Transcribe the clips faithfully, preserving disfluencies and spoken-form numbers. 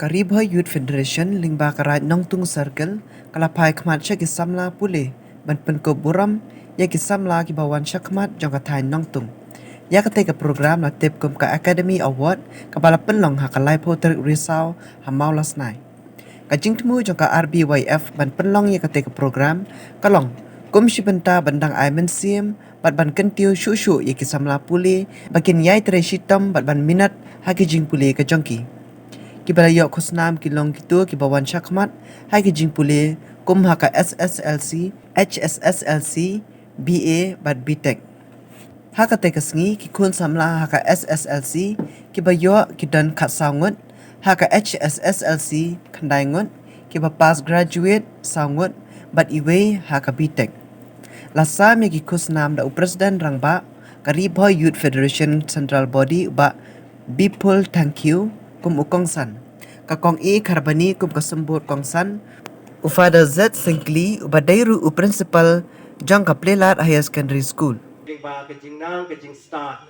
Ka Ri Bhoi Youth Federation lyngba ka Raid Nongtung Circle ka la phai khmat sha ki samla pule ban pynkup burom ïa ki samla kiba wan sha khmat jong ka thaiñ Nongtung ïa katei ka program la tip kum ka Academy Award kaba la pynlong ha ka laiphew tarik Risaw ha Mawlasnai. Ka jingthmu jong ka R B Y F ban pynlong ïa katei ka program ka long kum shi bynta ban dang ai mynsiem bad ban kyntiew shuh shuh ïa ki samla pule ba kin ïai trei shitom bad ban minot ha ki jingpule ka jong ki. Kiba la ïoh khusnam ki long kito kiba wan sha khmat ha ki jingpule kum ha ka S S L C, H S S L C, B A bad B Tech. Ha katei ka sngi ki khun samla ha ka S S L C kiba ïoh ki don khatsaw ngut, ha ka H S S L C khyndai ngut, kiba pass graduate saw ngut bad iwei ha ka B Tech. La sam ïa ki khusnam da u President Rangbah ka Ri Bhoi Youth Federation Central Body u Bah Bipul Thangkhiew kum u kongsan. Ka Kong E Kharbani kum ka symbud kongsan, u Father Z Syngkli uba dei ruh u principal jong ka Pleilat Higher Secondary School. Lyngba ka jingnang ka jingstad.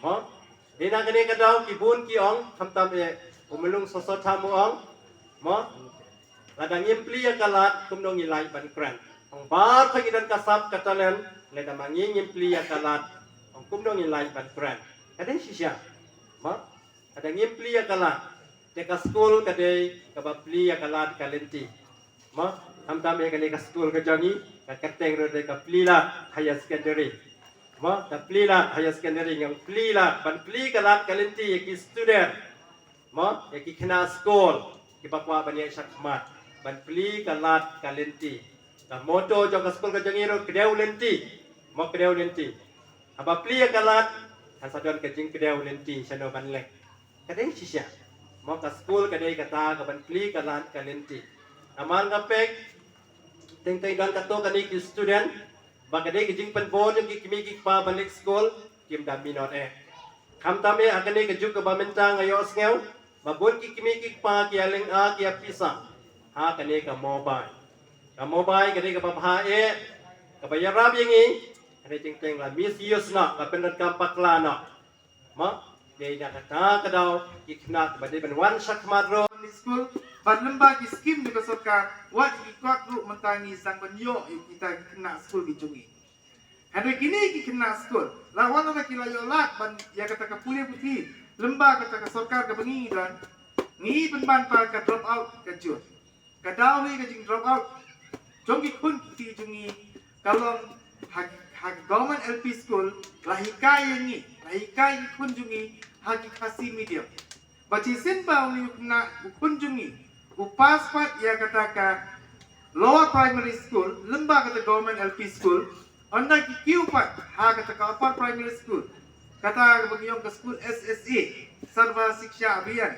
Mo? Dei na kane ka daw ki bun ki ong, khamtam eh u Mahlung Soso Tham u ong. Mo? Lada ngim plie ïa ka lad kumno ngi lait ban kren. Ong bar pha ngi don ka sap ka talent, lada ma ngi ngim plie ïa ka lad, ong kumno ngi lait ban kren. Ka dei shisha. Mo? Lada ngim plie ïa ka lad, te ka skul ka dei kaba plie ïa ka lad ka lynti. Mo, khamtam eh kane ka skul ka jong ngi, ka kyrteng ruh dei ka Pleilat Higher Secondary. Mo, ka Pleilat Higher Secondary, ngan plie lad, ban plie ka lad ka lynti ïa ki student. Mo, ïa ki khynnah skul kiba kwah ban ïaid shakhmat, ban plie ka lad ka lynti. Ka motto jong ka skul ka jong ngi ruh kdew lynti. Mo, kdew lynti. Haba plie ka lad, kan sa don ka jingkdew lynti shano ban leh. Ka dei shisha. Mo, ka skul ka dei kata kaban plie ka lad ka lynti. Namar nga peit teng teng don katto katne ki student ba ka dei ka jingpynbor jong ki kmie ki kpa ban leit skul, kim da minot eh. Khamtam eh ha kane ka juk kaba mynta nga ïohsngew ba bun ki kmie ki kpa ki ïa lynga ki ïa pisa ha kane ka mobile. Ka mobile ka dei kaba bha eh, kaba ïarap ïa ngi. Hynrei teng teng la misuse noh, la pyndonkam bakla noh. Mo, dei na kata ka daw ki khynnah ba dei ban wan shakhmat ruh ni skul, bad lyngba ki skim jong ka sorkar, wat ki kot ruh mynta ngi sdang ban ïoh ïa kita ki khynnah skul ki jong ngi. Hynrei kine ki khynnah skul, la wan la ki la ïoh lad ban ïa kata ka pule puthi, lyngba kata ka sorkar kaba ngi don, ngi pynban pat ka drop out ka jur. Ka daw hi ka jing drop out jong ki khun ki kti jong ngi ka long ha, ha government L P school la hikai ïa ngi, la hikai ki khun jong ngi ha ki Khasi medium. Ba shisien ba uni u khynnah u khun jong ngi u pass pat ïa kata ka lower primary school lyngba kata government L P school, ynda ki kiew pat ha kata ka upper primary school, kata kaba ngi ong ka school S S A, Sarva Shiksha Abhiyan.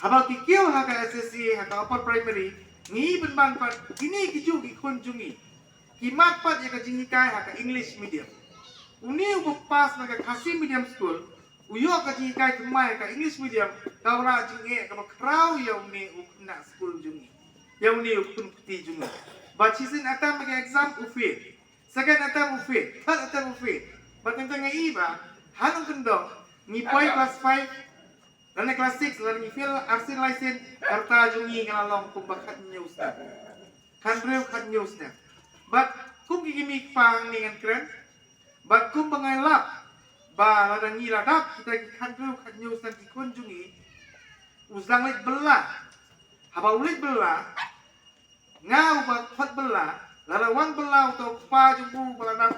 Haba ki kiew ha ka S S A ha ka upper primary, ngi pynban pat kine ki juh ki khun jong ngi ki mad pat ïa ka jinghikai ha ka English medium. Uni uba pass na ka Khasi medium school u ïoh ka jinghikai thymmai ha ka English medium, ka wanrah jingeh kaba khraw ïa uni u khynnah skul jong ngi, ïa uni u khun kti jong ngi. Ba shisien attempt ka exam u fail, second attempt u fail, third attempt u fail. Ba teng teng ngi i ba ha nongkyndong ngi poi class five lane class six, lane ngi fail arsien laisien, ka rta jong ngi ka la long kumba khathynñiew snem. Khathynriew khathynñiew snem. Bad kum ki kmie ki kpa hangne ngan kren, bad kumba nga ïalap ba lada ngi la dap kita ki khathynriew khathynñiew snem ki khun jong ngi, u sdang leit bylla. Haba u leit bylla, nga uba khot bylla, lada wan bylla uta u kpa jong u ba la dap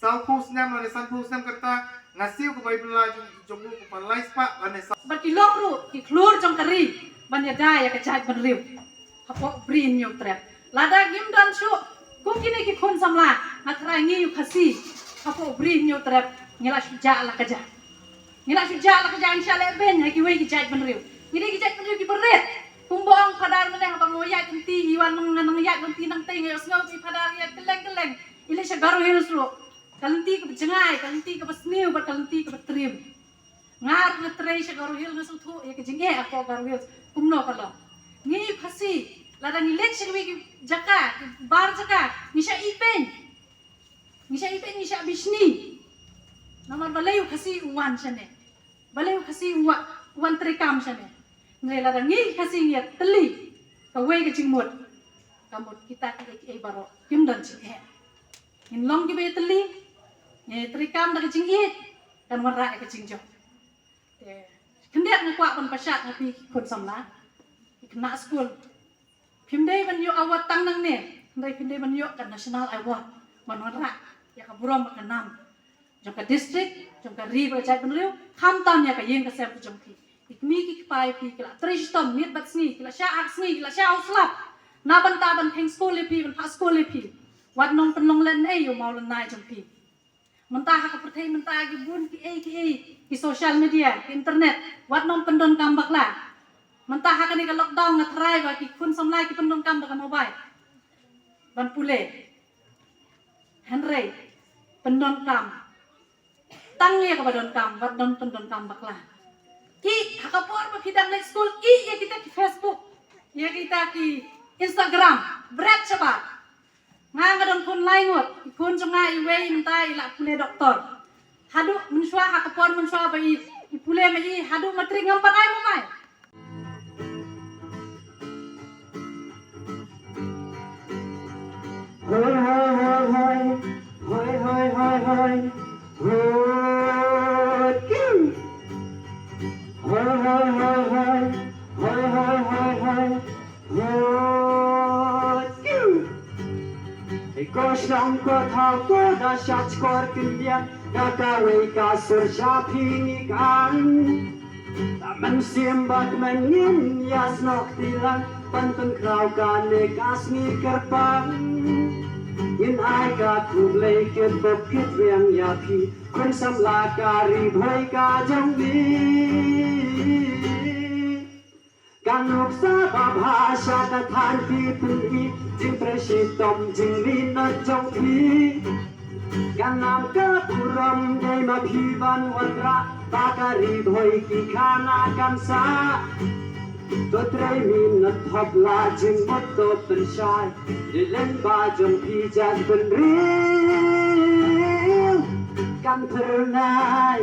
sawphew snem lane sanphew snem, kata nga siew ka bai bylla jong, jong u kaba lai spah lane saw. Bad ki long ruh ki khlur jong ka ri ban ïada ïa ka jaitbynriew hapoh Bri Hynñiewtrep. Lada ngim don shuh kum kine ki khun samla, nga tharai ngi u Khasi hapoh Bri Hynñiewtrep ngi la shu jah la ka jah. Ngi la shu jah la ka jah, ngi shah leh beiñ ha kiwei ki jaitbynriew. Ngi dei ki jaitbynriew kiba rit. Kumba ong Phadar mynne, haba nga ïaid lynti, i wan nang, nang ïaid lynti nangtei, nga ïohsngew i Phadar ïaid kylleng kylleng. I leit sha Garo Hills ruh, ka lynti kaba jngai, ka lynti kaba sniew bad ka lynti kaba triem. Nga ruh nga trei sha Garo Hills, nga sngewthuh ïa ka jingeh hapoh Garo Hills kumno ka long. Ngi Khasi, lada ngi leit sha kiwei ki jaka, ki bar jaka, ngi shah ïeit beiñ. Ngi shah ïeit beiñ, ngi shah bishni. Namar balei u Khasi u wan shane? Balei u Khasi u wa-, u wan treikam shane? Hynrei lada ngi Khasi ngi ïatylli kawei ka jingmut, ka mut kita kiei kiei baroh kim don jingeh. Ngin long kiba ïatylli, ngi treikam da ka jingïeit, kan wanrah ïa ka jingjop. Te khyndiat nga kwah ban pynshai ïa phi ki khun samla, ki khynnah skul. Phim dei ban ïoh award tang nangne, hynrei phim dei ban ïoh ka national award ban wanrah ïa ka burom bad ka nam jong ka district, jong ka ri bad ka jaitbynriew, khamtam ïa ka ïing ka sem ka jong phi. Ki kmie ki kpa ïa phi ki la trei shitom miet bad sngi, ki la shah ak sngi, ki la shah u slap na bynta ban kheiñ skul ïa phi, ban phah skul ïa phi. Wat nym pynlong lehnoh ïa u maw lehnoh jong phi. Mynta ha ka pyrthei mynta ki bun kiei kiei, ki social media, ki internet, wat nym pyndonkam bakla. Mynta ha kane ka lockdown nga tharai ba ki khun samla ki pyndonkam da ka mobile ban pule. Hynrei pyndonkam tang ïa kaba donkam, wat nym pyndonkam bakla. Ïa ha ka por ba phi dang leit skul, ïa kita ki Facebook, ïa kita ki Instagram, bret shabar. Nga nga don khun lai ngut, i khun jong nga iwei mynta i la pule doktor. Haduh mynshuwa ha ka por mynshuwa ba i, i pule ma i haduh matrik ngam pat ai mobile. Hoi hoi hoi hoi, hoi hoi hoi hoi, hoi kiu. Hoi hoi hoi hoi, hoi hoi hoi hoi. Hoi kiu. Hei ko shong ko thaw ko da sha chkor kyndiat da kawei ka sur sha phi ngi kan. Da mynsiem bad mynnin ïa snoh kti lang ban pynkhraw kane ka sngi kyrpang. Ngin ai ka khublei kyrpad kyrpang ïa phi khun samla ka Ri Bhoi ka jong ngi. Ka nuksa ba bha sha ka than phi pyni jingtrei shitom jingminot jong phi. Ka nam ka burom dei ma phi ban wanrah ba ka Ri Bhoi ki khana kan sah. To trei minot hok la jingmut to pynshai, dei lyngba jong phi jaitbynriew kan phyrnai.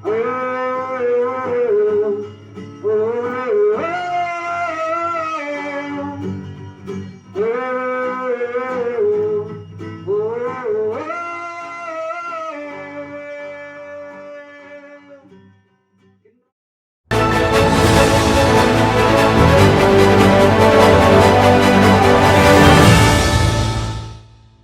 Oh, oh, oh.